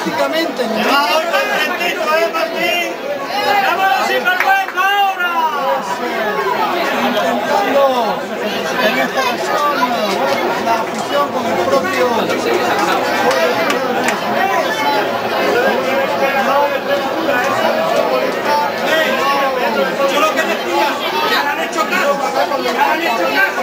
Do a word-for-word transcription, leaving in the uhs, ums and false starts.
Prácticamente, ¿no? Intentando en esta zona, la afición con el propio. Yo lo que decía, ya la han hecho caso, ya la han hecho caso.